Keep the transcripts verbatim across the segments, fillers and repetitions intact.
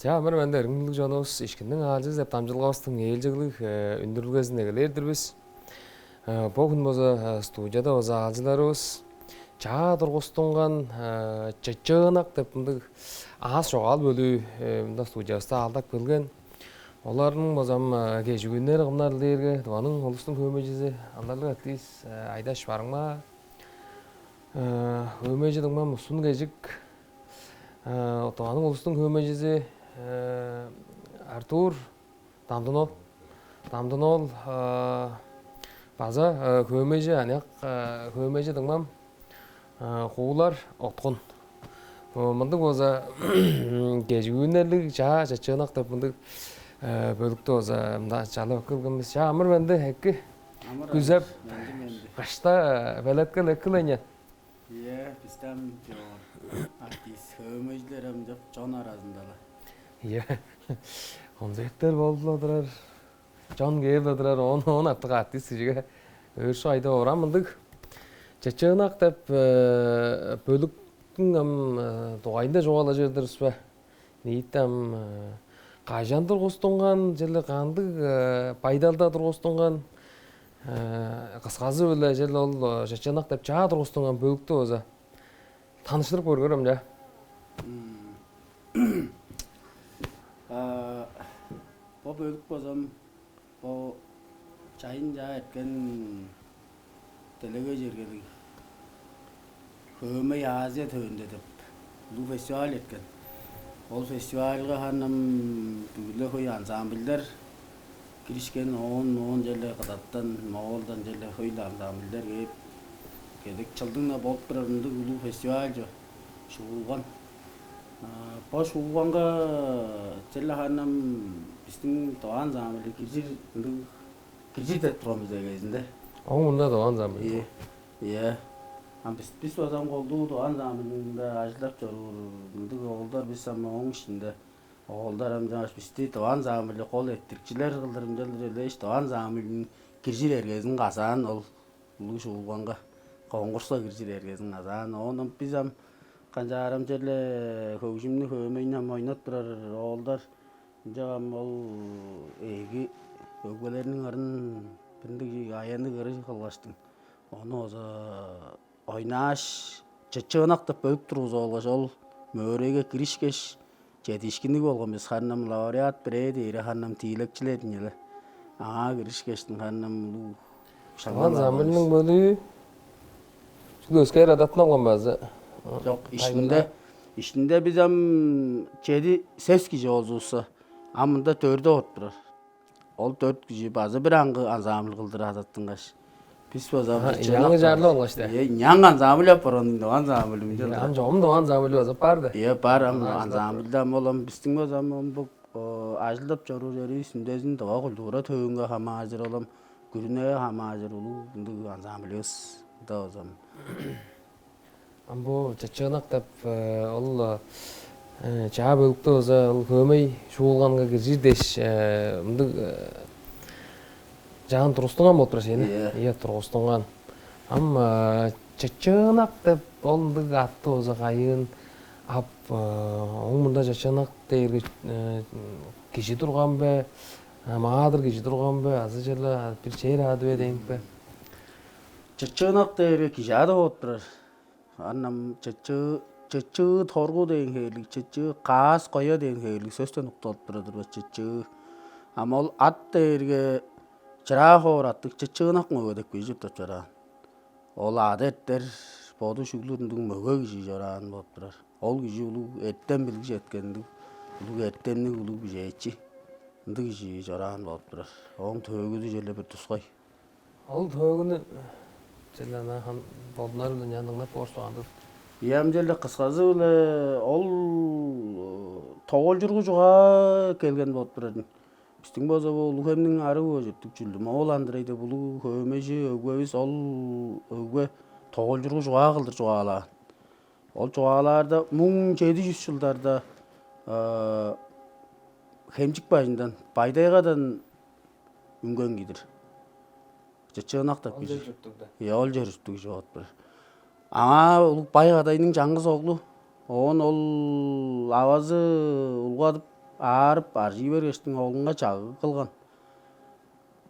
Чаа, амыр-менди, эргим хүндүлүг чонувус, «Ишкинниң аалчызы» деп дамчыдылгавыстың ээлчеглиг, э, үндүрүлгезин эгелээр-дир бис. Э, бо хүн болза, э, студияда болза аалчыларывыс чаа тургустунган, э, «Чычыынак» деп мындыг аас чогаал бөлүү, э, мында студиявыста аалдап келген. Оларның база ам, э, кежигүннери кымнар дээрге, Тываның улустуң хөөмейжизи, ынчалдыр артист, э, Айдаш Барыгмаа, э, хөөмейжи дуңмам Усун-Кежик, э, Тываның улустуң хөөмейжизи, э, Артур Дамдын-оол. Дамдын-оол, э, база, э, хөөмейжи, аныяк, э, хөөмейжи дуңмам, э, Куулар Откун. Э, мындыг болза, кежигүннерлиг «Чаа чычыынак» деп мындыг, э, бөлүктү болза мында чалап эккелген бис. Чаа, амыр-менди, эки. Амыр күзеп, менди, менди. Кышта, э, белеткел эккелейн. Ийе, бистен чо артист хөөмейжилер ам чоп чон аразында-ла. Ийе. Концерттер болуп-ла турар. Чон кээп-ла турар. Оон, оон артык артист кижиге өөрүшкү айда орам мындыг. «Чычыынак» деп, э, бөлүктүң ам, э, дугайында чугаалажыр-дыр бис бе? Ниити ам, э, кажан тургустунган, черле кандыг, э, байдалда тургустунган, э, кысказы-биле черле ол, э, «Чычыынак» деп чаа тургустунган бөлүктү болза таныштырып көрүңерем, чаа. М. А, бо бөлүк болза ам, бо чайын чаа эрткен делегей чергелиг «Хөөмей Азия төөнде» деп улуг фестиваль эрткен. Ол фестивальга харын ам бүгү-ле хөй ансамбльдер киришкен, оон, оон черле Кыдаттан, Моолдан черле хөй-ле ансамбльдер кээп, кезек чылдың-на болуп турар ындыг улуг фестиваль чо-, шуулган. А, бо шуулганга черле харын ам бистиң Тыва ансамбль киржир, ындыг киржир деп турган бис эгезинде. Оң мында Тыва ансамбль. Ийе, ийе. Ам бис, бис база ам колдуу Тыва ансамбльинде ажылдап чоруур ындыг оолдар бис, ам ооң иштинде оолдар ам чаңгаш бисти Тыва ансамбльге кол эрттирикчилер кылдыр ынчалдыр элээш, Тыва ансамбльниң киржир эргезин казаан ол улуг шуулганга, конкурска киржир эргезин казаан. Оон ам бис ам канчаар ам черле хөгжүмнү, хөөмейни ам ойнап турар оолдар, ынчап ам ол эги өгбелерниң ырын бир ындыг аянныг ыры кылгаштың, ону база ойнааш, «Чычыынак» деп бөлүк тургузуп алгаш, ол мөөрейге киришкеш, чедиишкинниг болган бис. Харын ам лауреат бирээ дээри харын ам тиилекчилер ийин але. Аңаа киришкештиң харын ам улуг шаңнал ансамбльниң бөлүү чүгле өскээр адаттын алган база. Чок, иштинде, иштинде бис ам чеди-сес кижи болзувусса, ам мында дөрт олуруп турар. Ол дөрт кижи база бир аңгы ансамбль кылдыр адаттынгаш, бис база аңгы чарлы болгаш да. Э, няң ансамбль ап барган, ындыг ансамбль мынча. Ам чогум Тыва ансамбль база бар да. Э, бар ам ансамбльда, ам ол ам бистиң база ам бо ажылдап чоруур черивис үндезин Тыва культура төвүнге хамааржыр, ол ам күрүнеге хамааржыр улуг ындыг ансамбльывыс. Ында база ам. Ам бо «Чычыынак» деп, э, ол, э, чаа бөлүктү база ол хөөмей шуулганга киржир дээш, э, мындыг, э, чаан тургустунган болуп турар сени. Ийе. Ийе, тургустунган. Ам, э, «Чычыынак» деп ол мындыг атты база кайыын ап, э, оң мында «Чычыынак» дээрге, э, кижи турган бе? Э, маадыр кижи турган бе? Азы черле бир чер ады бе дээн бе? «Чычыынак» дээрге кижи ады болуп турар. Ам чычыы, чычыы торгу дээн хевирлиг, чычыы каас коя дээн хевирлиг сөстен укталып турар-дыр бе, чычыы. Ам ол ат дээрге чыраа хоор аттыг Чычыынак мөге деп кижи чурттап чораан. Ол ады эртер, боду шүглүр ындыг мөге кижи чораан болуп турар. Ол кижи улуг эртем билиг четкен ындыг, улуг эртемниг, улуг бижээчи, ындыг кижи чораан болуп турар. Ооң төөгүзү черле бир тускай. Ол төөгүнү черле ана хан болдунар-биле ынчан дыңнап боор соонда. Ийе, ам черле кысказы-биле ол, э, тоголчургу чугаа келген болуп турар. Бистиң болза бо Улуг-Хемниң арыг бо чурттуг чүл, Моол Андрей деп улуг хөөмейжи өгбевис ол өгбе тоголчургу чугаа кылдыр чугаалаан. Ол чугаалаарда муң чеди чүс чылдарда, э, Хемчик бажындан, Бай-Тайгадан үнген кижи-дир. Чычыынак деп кижи. Ол чер чурттуг да. Ийе, ол чер чурттуг кижи болуп турар. Аңаа улуг бай кадайның чаңгыс оглу. Оон ол авазы улгадып, аарып, аржый бергештиң, оглунга чагыг кылган: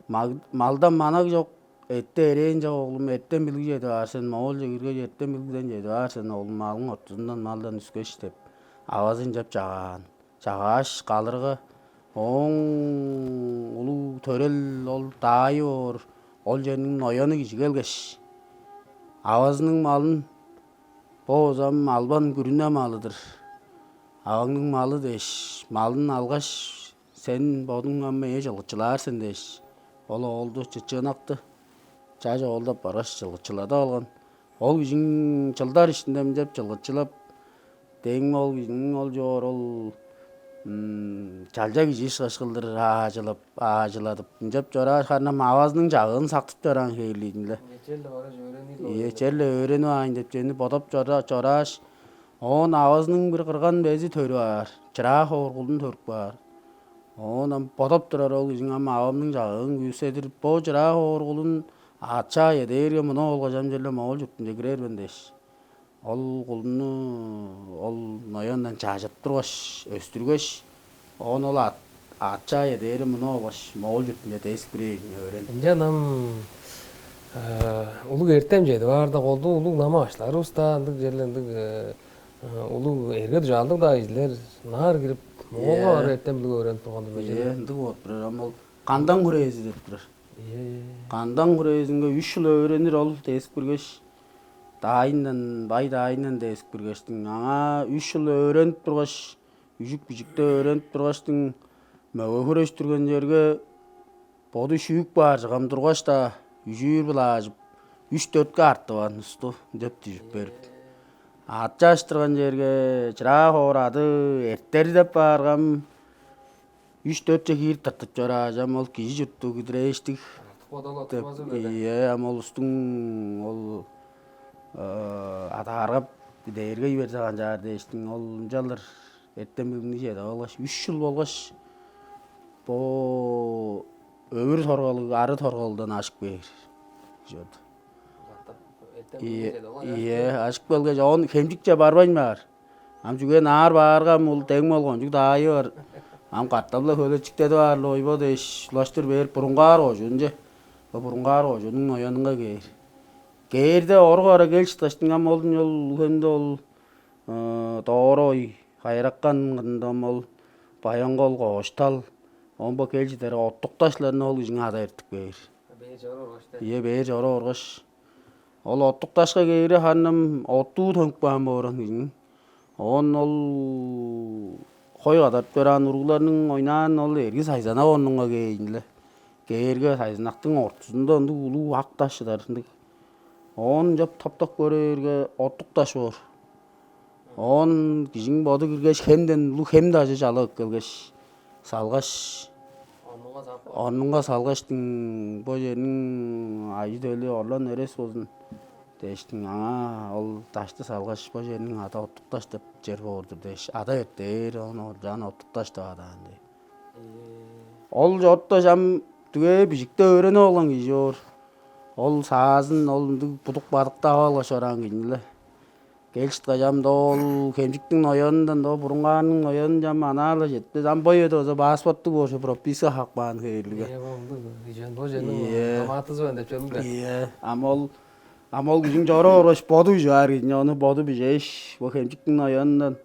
«Мал-, малдан манаг чок, эътте эрээн чок, оглум, эртем билиг чедип аар сен, моолче киргеш, эртем билигден чедип аар сен, оглум, малың ортузундан малдан үскеш» — деп, авазы ынчап чагаан. Чагааш, калырга, ооң улуг төрел ол даайы боор ол черниң нояны кижи келгеш, авазының малын: «Бо болза ам албан күрүне малы-дыр, аваңның малы» — дээш, малын алгаш: «Сен бодуң ам меңээ чылгычылаар сен» — дээш, ол оолду, чычыынакты, чаш оолду аппаргаш, чылгычыладып алган. Ол кижиң чылдар иштинде мынчап чылгычылап, дээңме ол кижиниң ол чоор ол, м, чалча кижи ышкаш кылдыр аажылап, аажыладып, мынчап чорааш, харын ам авазының чагыын сактып чораан хевирлиг ийин-ле. Ийе, черле өөренип аайын деп чүвени бодап чора-, чорааш, оон авазының бир кырган безин төрүп аар, чыраа хооргулун төрүп каар. Оон ам бодап турар ол кижиң: «Ам авамның чагыын күүседир, бо чыраа хооргулун аът-чаа чедээрге, муну болгаш ам черле Моол чуртунче кирер мен» — дээш, ол кулунну ол нояндан чажып тургаш, өстүргеш, оон ол аът-, аът-чаа чедээрин муну болгаш Моол чуртунче дезип кирер ийин, өөренип. Ынчан ам, э, улуг эртем чедип аарда, колдуу улуг намаа башкыларывыс-даа, ындыг черле ындыг, э, э, улуг эрге-дужаалдыг-даа кижилер ынаар кирип, Моолга барып эртем билиг өөренип турган-дыр бе? Ийе, ындыг болуп турар. Ам ол кандан хүрээзи деп турар. Ийе, ийе. Кандан хүрээзинге үш чыл өөренир ол дезип киргеш, даайындан, бай даайындан дезип киргештиң, аңаа үш чыл өөренип тургаш, үжүк-бижикти өөренип тургаштың, мөге хүрештирген черге боду шүүп каар чыгым тургаш-даа, үжүүр-биле аажып, үш-дөртке артып алган улусту деп дүжүп берип. Аът чаштырган черге чыраа хоор ады эртер деп бааргам, үш-дөртче киир тыртып чорааш, ам ол кижи чурттуг, кидирээштиг. Артык бодал деп, оттурбазы-биле. Ийе, ам ол улустуң ол, э, адааргап, дээрге ийи берзе канчаар дээштиң, ол ынчалдыр эртем билигни чедип алгаш, үш чыл болгаш, бо өвүр торгалыг, ары торгалыгдан ажып кээр. Чорду. Ийе, ийе, ажып келгеш, оон Хемчикче барбайн баар. Ам чүге, ынаар баарга, ам ол дең болган чүг даайы бар. Ам катап-ла хөлечиктедип аарлы ойбо дээш, улаштыр бээр Бурунгаар кожуунче. Бо Бурунгаар кожууннуң ноянынга кээр. Кээрде орук ара кел чыткаштың, ам ол, ол үгенде ол, э, Доорой, Хайыракан кырында ам ол Баянгол, Кооштал, оон бо кел чыдары Оттукташларны ол кижиң ада эртип кээр. Бээр чоруп оргаш-та. Ийе, бээр чоруп оргаш. Ол Оттукташка кээри харын ам оттуу төнүп каан боор ам кижиң. Оон ол хой кадарып чораан уругларның ойнаан ол эрги Сайзанак орнунга кээр ийин-ле. Кээрге, Сайзанактың ортузунда ындыг улуг ак даш чыдар ындыг. Оон ынчап таптап көрээрге, Оттукташ боор. Оон кижиң боду киргеш, хемден улуг хем дажы чалып эккелгеш, салгаш, орнунга салып каар. Орнунга салгаштың, бо черниң ажы-төлү орлан-өрес болзун дээштиң, аңаа ол дашты салгаш, бо черниң ада Оттукташ деп чер боор-дур дээш, ада эртээр, ону олчаан Оттукташ деп адаан дээр. Ол чорутпас ам дүгээ бижикти өөренип алган кижи боор. Ол саазын, ол ындыг будук-бадыкты ап алгаш чораан кижи-ле. Кел чыткаш, ам доо ол Хемчиктиң ноянындан доо Бурунгарның ноянынче ам анаа-ла четпес. Ам бо үеде болза паспорттуг боор чүве, прописка хап каан хевирлиг. Ийе, бо ындыг, бо черниң, ийе, амаатызы мен деп чордуң да. Ийе, ам ол, ам ол кижиң чоруп оргаш, боду бижип аар кижиң, ону боду бижээш, бо Хемчиктиң ноянындан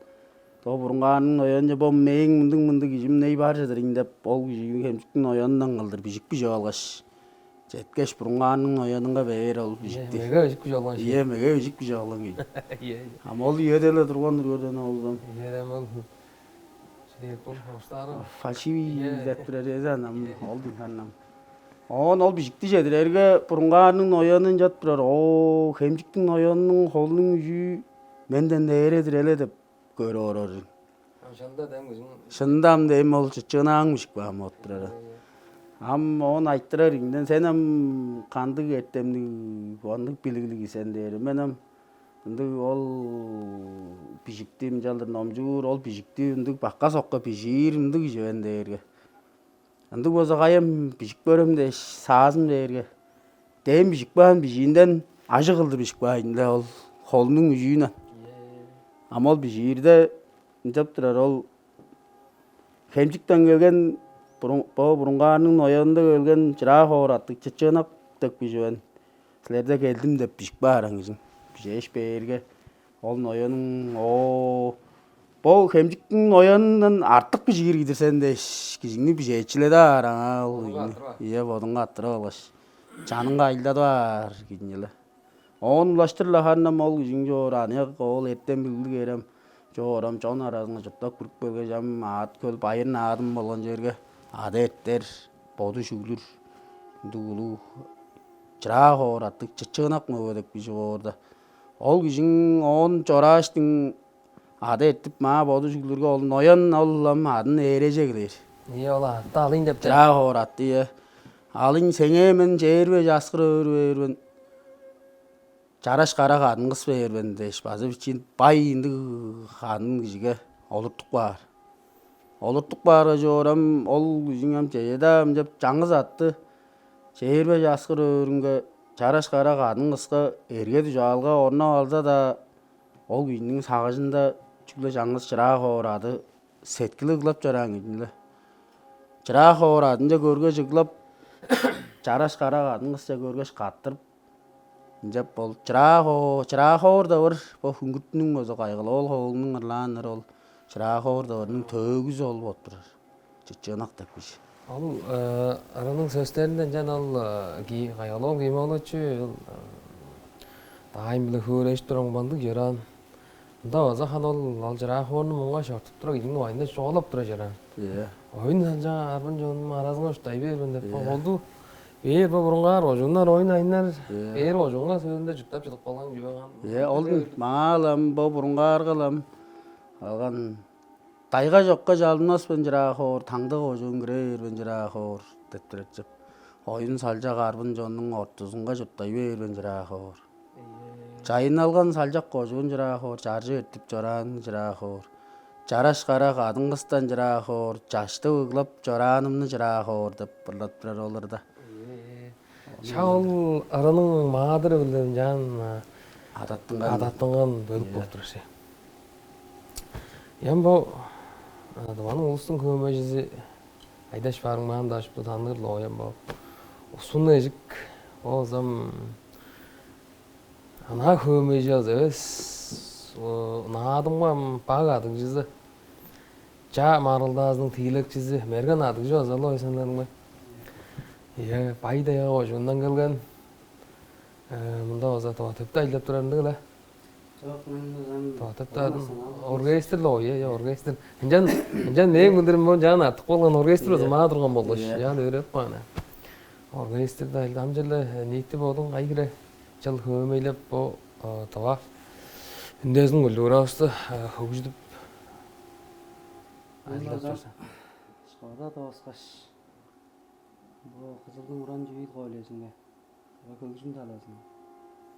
доо Бурунгарның ноянынче, бо мээң мындыг-мындыг кижим, ней бар чыдыр ийин деп, ол кижиниң Хемчиктиң ноянындан кылдыр бижик бижип алгаш, четкеш, Бурунгарның ноянынга бээр ол бижикти. Меге бижик бижип алган кижи. Ийе, меге бижик бижип алган кижи. Ийе, ийе. Ам ол үеде-ле турган-дыр, көрден, ол ам. Ийе, ам ол. Чүдек бул, оштаары. Фальшивый, ийе, деп турар эвес аан, ам, ийе, ол дин ханнам. Оон ол бижикти чедирерге, Бурунгарның ноянын чат турар. Оо, Хемчиктиң ноянының холунуң үжүү менден дээре-дир эле деп көрүп орар. Ам шынында дем кижиң. Шынында ам дем ол чычыынааң бижип каан болуп турар. Ам оон айтырар ийин: «Сен ам кандыг эртемниг, кандыг билиглиг сен?» — дээр. Мен ам ындыг ол бижикти, ынчалдыр номчуур, ол бижикти ындыг бакка-сокка бижиир ындыг кижи мен дээрге. Ындыг болза, кайым бижип көрем дээш, саазым дээрге, дээн бижип каан бижиинден ажыг кылдыр бижип каан-дыр ол холунуң үжүүнен. Ам ол бижиирде ынчап турар, ол Хемчиктен келген, бурун, бо бурунгарның ноянында келген Чыраа Ховар аттыг чычыынак деп кижи мен. Силерде келдим деп бижип каар аңгыжың. Бижээш бээрге, ол ноянның, о, бо Хемчиктиң ноянындан артык бижиир кижи-дир сен дээш, кижиңни бижээчиледи аар аңаа ол. Бодуңга кижиңни аттырып ал. Ийе, бодуңга аттырып алгаш, чаныңга айылдадып аар кижиң-ле. Оон улаштыр-ла харын ам ол кижиң чоор, аныяк ол эртем-билиглиг эрем чоор, ам чон аразынга чурттап кирип келгеш, ам аът-хөл, байыр-наадым болган черге ада эртер, боду шүглүр, ындыг улуг Чыраа Ховар аттыг чычыынак мөге деп кижи боор-да. Ол кижиң оон чорааштың ада эртип, маа боду чүглүрге, ол ноян ол ам адын ээреже килээр. Ийе, ол атты алыйн деп. Чаа, хоор атты, ийе. Алыйн, сеңээ мен чээрби часкыр өөр бээр мен, чараш кара кадын кыс бээр мен дээш, база бичиин бай ындыг ханын кижиге олуртуп каар. Олуртуп каарга, чоорам, ол кижиң ам чеже-даа ынчап чаңгыс атты чээрби часкыр өөрүнге, чараш кара кадын кыска эрге-дужаалга орнап алза-даа, ол кижиниң сагыжында чүгле чаңгыс чыраа хоор ады сеткили ыглап чораан кижи-ле. Чыраа хоор адынче көргеш ыглап, чараш кара кадын кысче көргеш каттырып, ынчап ол чыраа хоо-, чыраа хоор-даа бар, бо Хүңгүртүнүң база Кайгал-оол ховулунуң ырлааннары ол чыраа хоор-даа барның төөгүзү ол болуп турар. Чычыынак деп кижи. Ол, э, ырының сөстеринде ынчан ол, э, ки-, Кайгал-оол Ким-оолович ол, э, даайым-биле хөөрежип турган мындыг чораан. Ында база хан ол, ол чыраа хоорну муңгаш чортуп тура, кижиниң оюнда чугаалап тура чораан. Ийе. Оюн салча арбын чонум аразынга чурттай бээр мен деп. Ийе. Олду бээр бо бурунгаар кожууннар оюн айнар, ийе, бээр кожуунга сөөлүнде чурттап чыдып калган чүве каан. Ийе, ол маңаа-ла ам, бо бурунгаар-ла ам алган. Дайга чокка чалынмас мен чыраа хоор, таңды кожуун кире бээр мен чыраа хоор деп турар чоп. Оюн салчак арбын чоннуң ортузунга чурттай бээр мен чыраа хоор. Ийе. Чайынналган салчак кожуун чыраа хоор, чаржы эртип чораан чыраа хоор. Чараш кара кадын кыстан чыраа хоор, чаштып ыглап чораанымны чыраа хоор деп ырлап турар олар-да. Ийе, ийе. Шак ол ырының маадыры-биле ынчаан, а, адаттынган, адаттынган бөлүк, ийе, болуп турар ше. Ам бо, а, Тываның улустуң хөөмейжизи Айдаш Барыын маан-даа шупту таныыр-ла оям бо. Усун эжик, бо ызам ынаа хөөмейжи азы эвес, о, наадымга ам баг адыгжызы. Чаа маргылдаазының тиилекчизи, мерген адыгжы база-ла ойсаннарыңар. Ийе, Бай-Тайга кожуундан келген. Э, мында база Тыва төптү ажылдап турар ындыг-ла. Чок, мен ызан Тыва төптү оркестр-ле, ой, ийе, оркестр. Ынчан, ынчан мээң билирим бо ынчаан артып калган оркестр база, ийе, маа турган болгаш. Ийе. Ынчаан өөренип каан. Оркестрде ажылдап, ам черле, э, ниити бодуң кайы хире чыл хөөмейлеп, бо, э, Тыва үндезин культуравысты, э, хөгжүдүп, мен ажылдап база чорза. Школа дооскаш, бо Кызылдың уран чүүл колледжинге, бо хөгжүм талазынга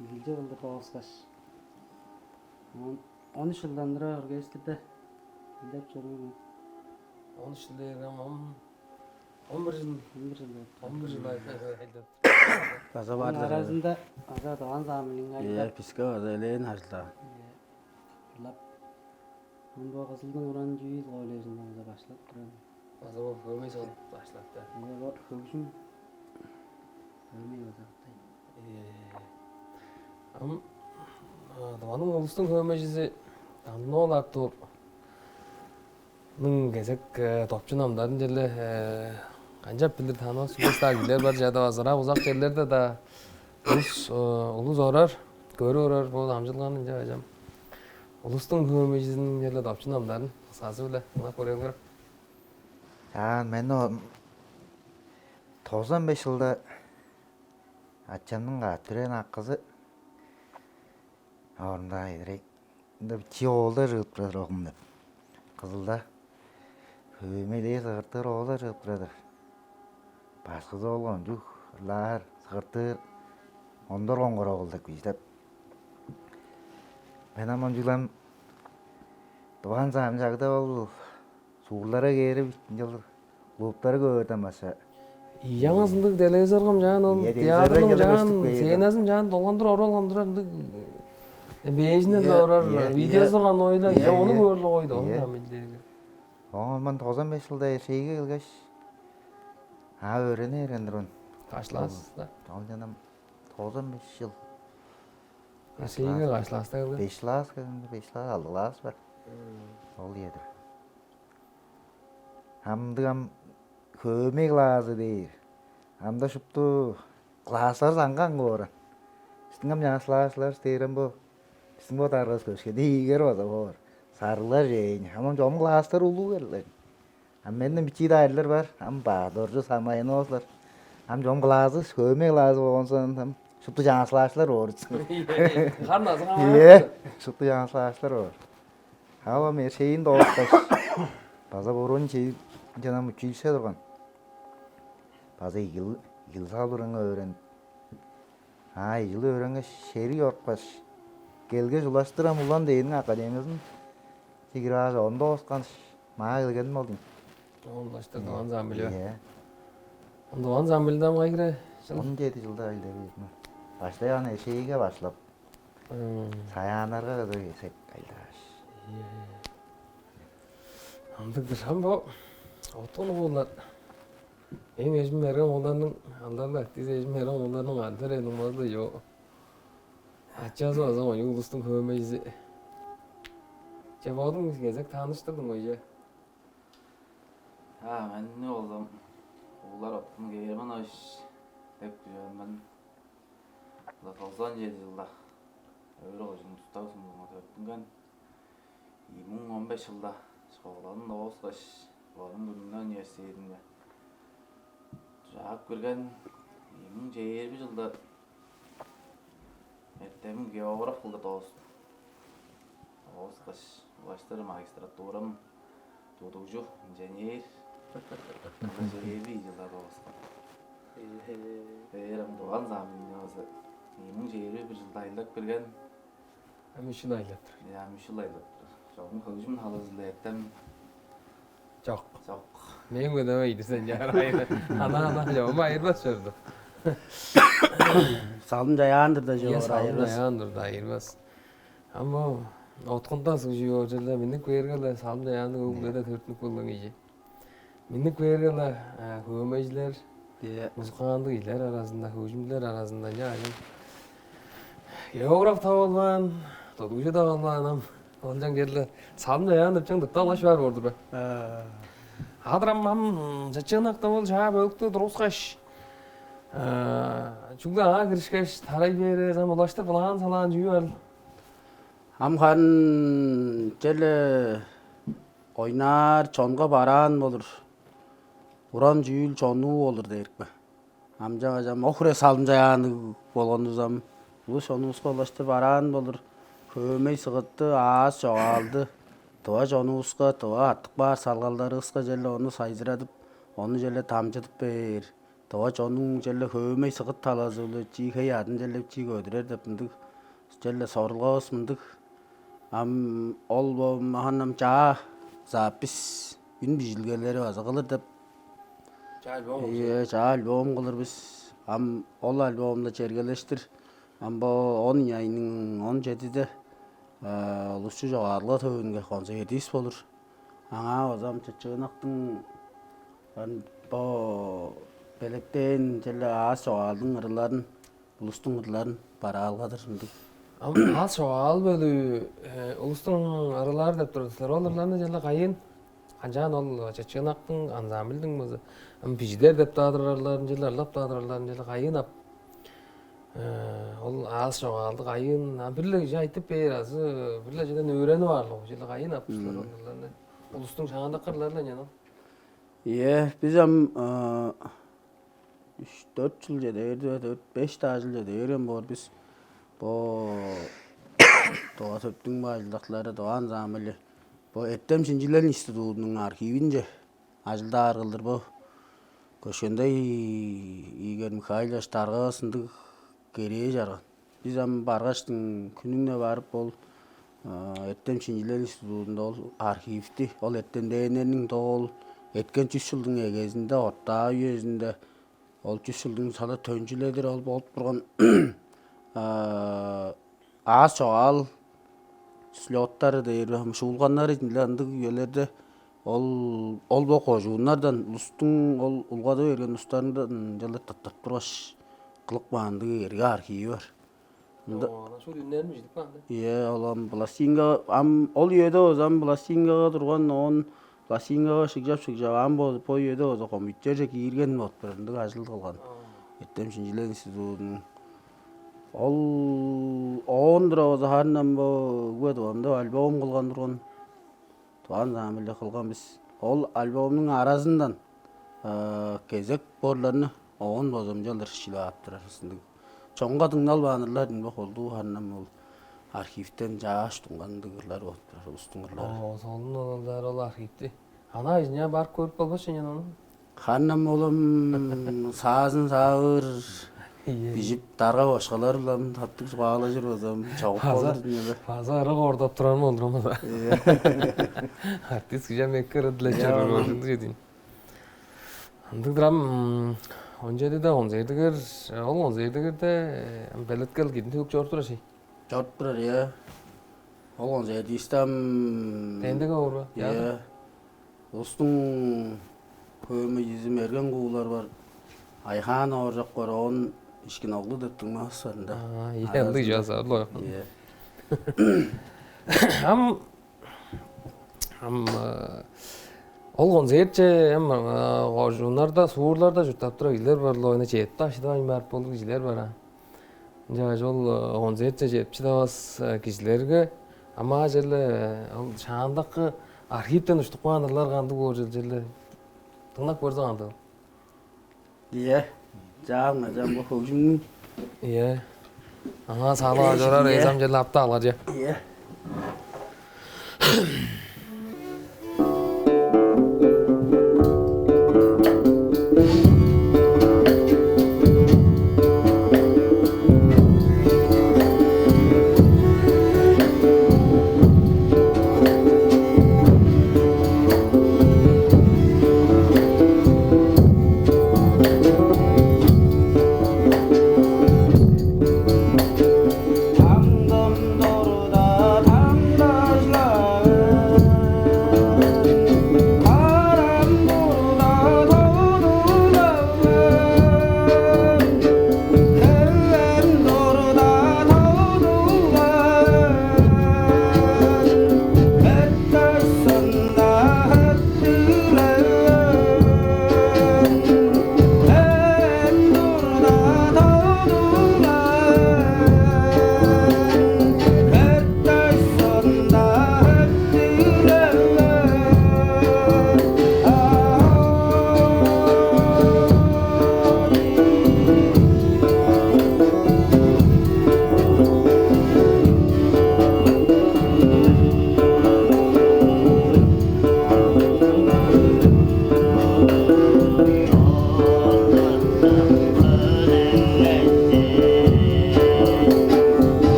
игилче кылдыр дооскаш, он, он үш чылдан тура оркестрде игилдеп чоруур мен. Он үш чыл дээрге ам он, он бир чыл. Он бир чыл болуп, он бир чыл ай-, ай-, айлап. База бар-дыр. Ооң аразында база Тыва ансамблинге, ийе, айлап, биске база элээн ажылдаан. Ийе. Ырлап. Мен бо Кызылдың уран чүүл колледжинге база баштап турар мен. База бо хөөмей салып баштап-та. Ийе, бо хөгжүм хөөмей база кылдыр. Э, ам, а, Тываның улустуң хөөмейжизи Дандын-оол Артурнуң кезек, э, допчу намдарын черле, э, канчап билир, танывас, улус-даа кижилер бар, чада база ырак-узак черлерде-даа улус, э, улус орар, көрүп орар, бо дамчыдылганы ынча бажам. Улустуң хөөмейжизиниң черле допчу намдарын кысказы-биле дыңнап көрээлиңер. Чаа, мен о, тозан беш чылда ачамның каап төрээн акызы орунда эдирей. Ында бичии оолдар чыгып турар, оглум деп. Кызылда хөөмейлээр, сыгыртыр оолдар чыгып турар-дыр. Башкызы ол кончуг ырлаар, сыгыртыр, Ондар Коңгар-оол деп кижи деп. Мен ам ынчылам Тываның саамчагда ол суурларга кээрип, ынчалдыр клубтары көөрден башка. Ийе, аңаа ындыг телевизорга ам чаан ол, ийе, телевизорга театрның ынчалдыр чаан көстүп кээр. Сценазын чаан долгандыр оралган турар ындыг, э, бээжинден, ийе, орар, ийе, видеозу ийе. Турган ойла, ийе, ону, ийе, көөр-ле койду, ону, ийе, ам билдиги. Оон мен тозан беш чылда Эршейге келгеш, а өөрене берген турган. Каш класста? Ол жанам тозан беш чыл. Эршейге каш класста келген? Беш класс келген, беш класс, алды класс бар. Ол ийедир. Амдыгам хөөмей клаазы дээр. Амда шупту класстар саңган кооран. Биздиң ам чаңгыс класслар дээрем бо. Биздиң бо даргыс көшкеде ийигер база боор. Сарыглар жээн. Амам чом класстар улуу келген. Ам менден бичии дайырлар бар. Ам баадоржу самайын оозлар. Ам чом клаазы, хөөмей клаазы болгонсон ам шупту чаңгыс класслар боор. Хар назыга. Ие, шупту чаңгыс класслар боор. Ава мершейин дооккаш, база боруун чейип, ынчан ам училище турган. База игил игил салбырыңы өөрен. А ижил өөренгеш, шериг орупкаш, келгеш улаштыр ам улан дээниң академиясын чигирип ааш, ону доосканш, маа келген болдуң. Оон улаштыр Дыван замбили бе? Иә. Ондуван замбилдам кайгыра? Он жети жылда айлдап ийдим. Баштай аны эшейге башлап, саяаннарга кыдыг эсек айлдааш. Ындыг дышан бо. Отун угуулар. Эң эжим берген оолдарның алдарла, диз эжим берген оолдарның андыр эң умазы йо. Ачазы база оюн улустуң хөөмейзи. Че бодуң кезек тааныштырдың ой же. А, мени олдам уулар оттун кээрман ойш деп күжөөн мен. Ла тозан чеди жылда өөрү кожун устаг сумдуңа төрүттүнген. Ийи муң он беш жылда школаны дооскаш, Болун күнүнө университетинге жаап кирген. Ийи муң чээрби жылда эртемин географ кылдыр доосту. Дооскаш, улаштыр магистратурам тудугжу, инженер. Чээрби жылда дооскан. Бээрем Дуван заминнозу. Ийи муң чээрби бир жылда айлап кирген. Ам үш жыл айлап тур. Я, ам үш жыл айлап тур. Чогум хөгжүм халызында эртем. Жок. Жок. Мен көдөм ийди сен жаар айыр. Ана ана жок айырбас чорду. Салым жаяандыр да жок. Салым жаяандыр да айырбас. Ам бо откунда сужуй оржеле минник берге-ле салым жаяанды көгледе төртүнүп келген кижи. Минник берге-ле хөөмейжилер, музыканттыг ийлер аразында, хөгжүмчүлер аразында ынча ажыл. Географ тавалбаан, тодугжу тавалбаан ам олчаң черле салым жаяан деп чаң дыкталгаш бар болду бе? Адырам ам чычыынакта бол чаа бөлүктү тургускаш, чүгле аңаа киришкеш, тарай бээрээз ам улаштыр былаан салаан чүү бар? Ам харын черле ойнаар чонга бараан болур. Уран чүүл чонуу болур дээрик бе? Амча кажам охуре салымчаяанныг болгонувус ам улус чонувуска улаштыр бараан болур. Хөөмей сыгытты, аас чогаалды тыва чонувуска, тыва артып каар салгалдарывыска черле ону сайзырадып, ону черле дамчыдып бээр. Тыва чоннуң черле хөөмей сыгыт талазы-биле чии хей адын черле чии көдүрер деп мындыг черле сорулгавыс мындыг. Ам ол бо махан ам чаа запись үн бижилгелери база кылыр деп. Чаа альбом. Э, чаа альбом кылыр бис. Ам ол альбомда чергелештир. Ам бо он айның он чедиде улусчу чогаадылга төвүнге концертивис болур. Аңаа база ам чычыынактың ан бо белектээн черле аас чогаалдың ырыларын, улустуң ырларын бараалгадыр ындыг. Ам аас чогаал бөлү улустуң ырылары деп турар силер. Ол ырларны черле кайын? Канчаан ол чычыынактың, ансамбльдиң база ам бижидер деп таадыр ырларын черле, ырлап таадыр ырларын черле кайын ап? Ол аас чогаалды кайын ам бир-ле кижи айтып бээр азы бир-ле чеден өөренип аарлыг черле кайын ап силер ол ырларны? Улустуң шаандакы ырлары-ла ынчан ол. Ийе, бис ам үш-дөрт чыл чеде берди бе, дөрт-беш даа чыл чеде берген боор бис. Бо Тыва төптүң бо ажылдакчылары, Тыва ансамбль, бо эртем шинчилел институтунуң архивинче ажылдаар кылдыр бо Көшкендай Игорь Михайлович даргавыс ындыг керээ чарган. Бис ам баргаштың хүнүң-не барып, ол эртем шинчилел институтунда ол архивти, ол эртемденнерниң доо ол эрткен чүс чылдың эгезинде, ортаа үезинде, ол чүс чылдың сала төнчүледир ол болуп турган аас чогаал слеттары дээр бе, шуулганнары-даа ындыг үелерде Ол, ол бо кожууннардан, улустуң ол улгады берген улустарындан ынчалдыр тырттырып тургаш, кылып каан ындыг эрги архиви бар. Ында Оо, анаа шуут үннерин чидип каан да. Ийе, ол ам пластинка, ам ол үеде болза ам пластинкага турган, оон пластинкага шыгжап-шыгжап, ам бо, бо үеде болза компьютерже киирген болуп турар, ындыг ажыл кылган. Аа. Эртем шинчилел институдунуң. Ол оон тура болза харын ам бо үе Тывамда альбом кылган турган. Тываан ансамбльде кылган бис. Ол альбомнуң аразындан, э, кезек борларны оон база ынчалдыр шилип ап турар бис ындыг. Чонга дыңналбаан ырлар дээн бе, колдуу харын ам ол архивтен чааш тунган ындыг ырлар болуп турар, улустуң ырлары. Оо, солун ол ырлар, ол архивти. Анаа ижине барып көрүп болбас чүве ону. Харын ам, оглум, саазын саавыр, ийе, бижип, дарга-бошкалар-биле ам таптыг чугаалажыр болза ам, чогуп база болур ийин бе? База ырык оордап турарым болдурам база. Ийе. Артист кижи ам эки ыры дилеп. Ийе, чоруур оглум. Ошондуг чүве ийин. Ындыг-дыр ам, он чедиде концертиңер, ол концертиңерде, э, ам белеткел кидин төгүп чоруп турар ши? Чоруп турар, ийе. Ол концертивисте ам. Дендеге боор бе? Ийе. Театр? Улустуң хөй-мө ийизи мерген куулар бар. Айхаан Ооржак бар, оон Ишкин-оглу деп дуңмавыс бар ында. Аа, ийе, ындыг. Аразында. Чазаарлы. Ийе. Ам, ам, э, ол концертче, ам, э, кожууннарда, суурларда чурттап турар кижилер бар-ла, ону чедип-даа шыдавайн барып болур кижилер бар, а. Ынчангаш ол, э, концертче чедип шыдавас, э, кижилерге, ам аа черле, э, ол шаандакы архивтен уштуп каан ырлар кандыг боор чүвел, черле дыңнап көрзе кандыгыл? Ийе. Чаа, ынчан бо хөгжүмнүң. Ийе. Аңаа салып, э, чорар, ийе, эзем черле аптап алгар че. Ийе. Таңдым турда таңдашлар,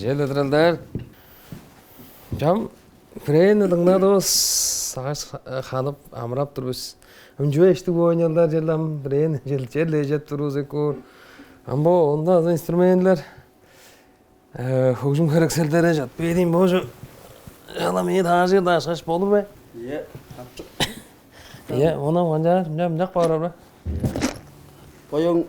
Чел ыдыралдар. Чам, бирээни дыңнадывыс, сагыш ханып, амырап тур бис. Ынча эштиг оончалдар чел ам, бирээни чел, чел эжеп турувус эккур. Ам бо онда азы инструментлер, э, хөгжүм херекселдери чат бээр ийин божу. Чалам, ээ, даажы-даа ашкаш болур бе? Ийе, капчык. Ийе, ону канчаар, мынча, мынчак баар бе? Боюң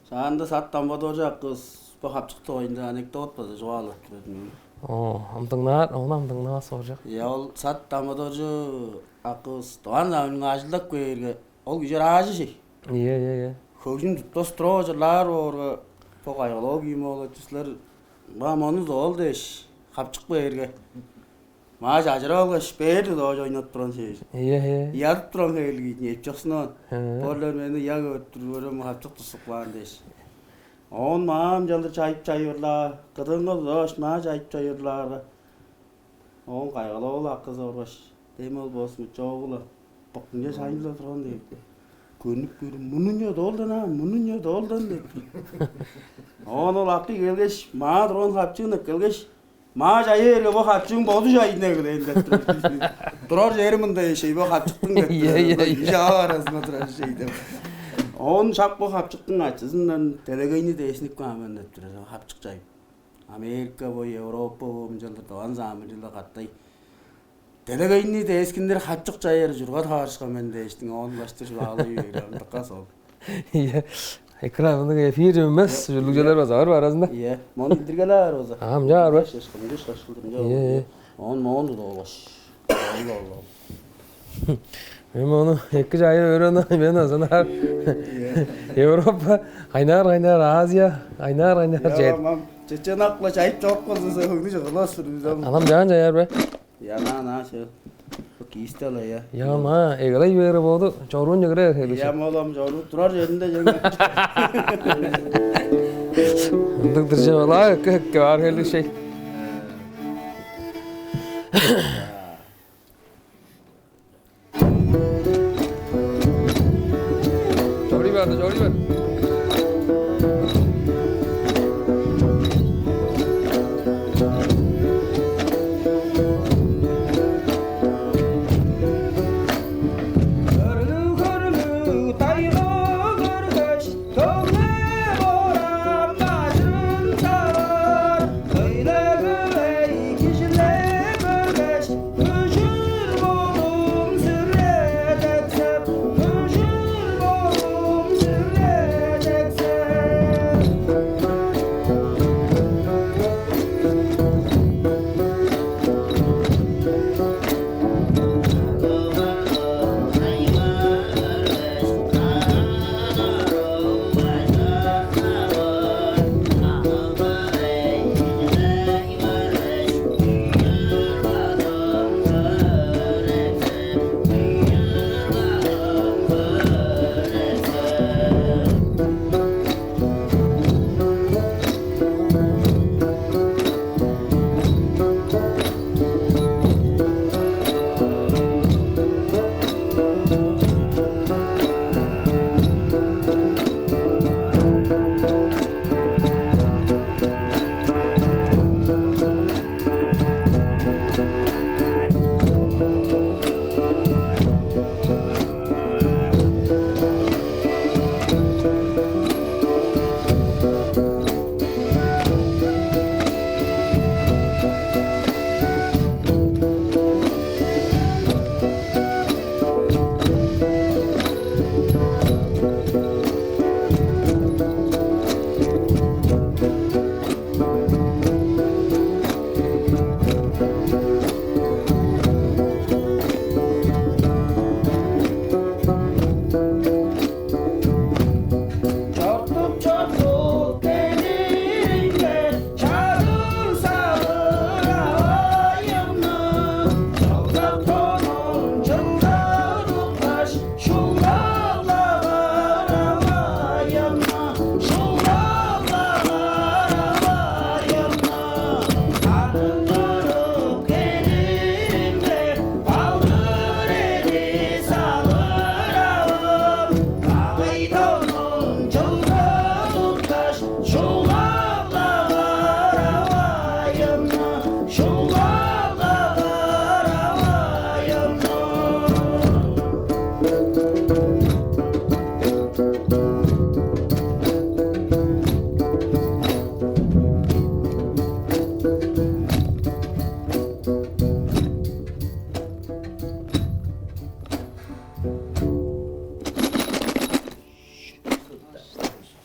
шаанда Сат Дамбадоржу акывыс бо капчык дугайында анекдот база чугаалап турар мен. О, ам дыңнаар, ону ам дыңнавас болчак. Ийе, ол Сат Дамбадоржу акывыс Тываның аайынга ажылдап кээрге, ол кижи ыраажы шей. Ийе, ийе, ийе. Хөгжүм туттас туруп ужурлаар боорга, бо кайгылоо киим ол эттислер, ба мону ол дээш, капчык бээрге, маа чажырып алгаш, бээр доо ойнап турган шей. Ийе, ийе. Ыядып турган хевирлиг ийин, эпчоксунаваан. Бо-ле мени ыяк өөрттүрүп көрем, капчык тутсуп каан дээш. Оон маам чалдыр чайып чайырлаар, кыдыынга доош маа чайып чайырлаарга, оон кайгылап ол акызы оргаш, дем ол боосун чоогула быктынче шайын-ла турган дээр. Көрнүп көрүм, мунунча доолдан аа, мунунча доолдан деп. Оон ол акый келгеш, маа турган капчыын эккелгеш, маа чайы бээрге, бо капчыың боду чайын эгелээн деп тур. Турар чери мында эшей, бо капчыктың деп тур. Ийе, ийе, ийе. Ижаа аразында турар эшей деп. Оон шак бо капчыктың ачызындан делегейни дээшинип каан мен деп тур. Капчык чайып. Америка бо, Европа бо, мынчалдыр Тываның саамыжыла катай. Делегейни дээскиннер капчык чайыр чурга таарышкан мен дээштиң, оон баштыр чугаалай бээр ам дыка сол. Ийе. Экранның эфир эмес, чүлүгчелер база бар аразында. Ийе. Мону билдиргеле аар база. А, мынча бар ба? Шашкын, шашкын, мынча. Ийе, ийе. Оон моон тудуп алгаш. Алла, алла. Мен мону эки чайы өөрүнү мен азынаар. Европа, кайнаар-кайнаар Азия, кайнаар-кайнаар чет. Мам, чечен акла чайып чоруп калза, хөңнү чыгылас-тыр бизем. Анам жаан чаяр бе? Я, на, на, чы. Бу киисте-ла, я. Я, ма, эгелей бери боду, чоруун чыгыра хелиши. Я, молам, чоруу турар жеринде жеңе. Ындыг дыржа бала, эки, эки бар хелиши. Чорий бар, чорий бар. Көрлүг-көрлүг тайга көргеш, көңнү борам ажырын саар. Хөйле-хөйлей кижилер көргеш,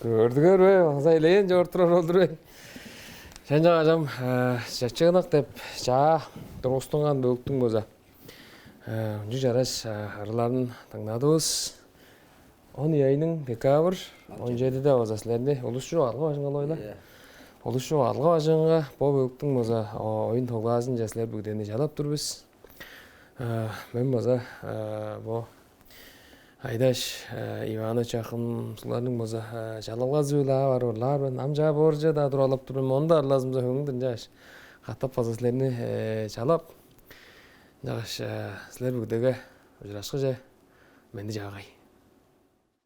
Көрдүңер бе? База элээн чоруп турар болдур бе? Шынча кажам, э, чачыгынак деп чаа тургустунган бөлүктүң база. Э, ынчы чараш, э, ырыларын дыңнадывыс. Он ийи айның декабрь, он чедиде база силерни улусчу алгы бажыңга ойла. Улусчу алгы бажыңга бо бөлүктүң база оюн тоглаазынче силер бүгүдени чалап тур бис. Э, мен база, э, бо Айдаш, э, Иванович акым суларның база, э, чалалгазы-биле аар орлаар мен. Ам чаа боорже-даа туралап тур мен. Мону-даа ырлазымза хөңүнден чааш катап база силерни, э, чалап. Чааш, э, силер бүгүдеге ужурашкыже менди чаагай.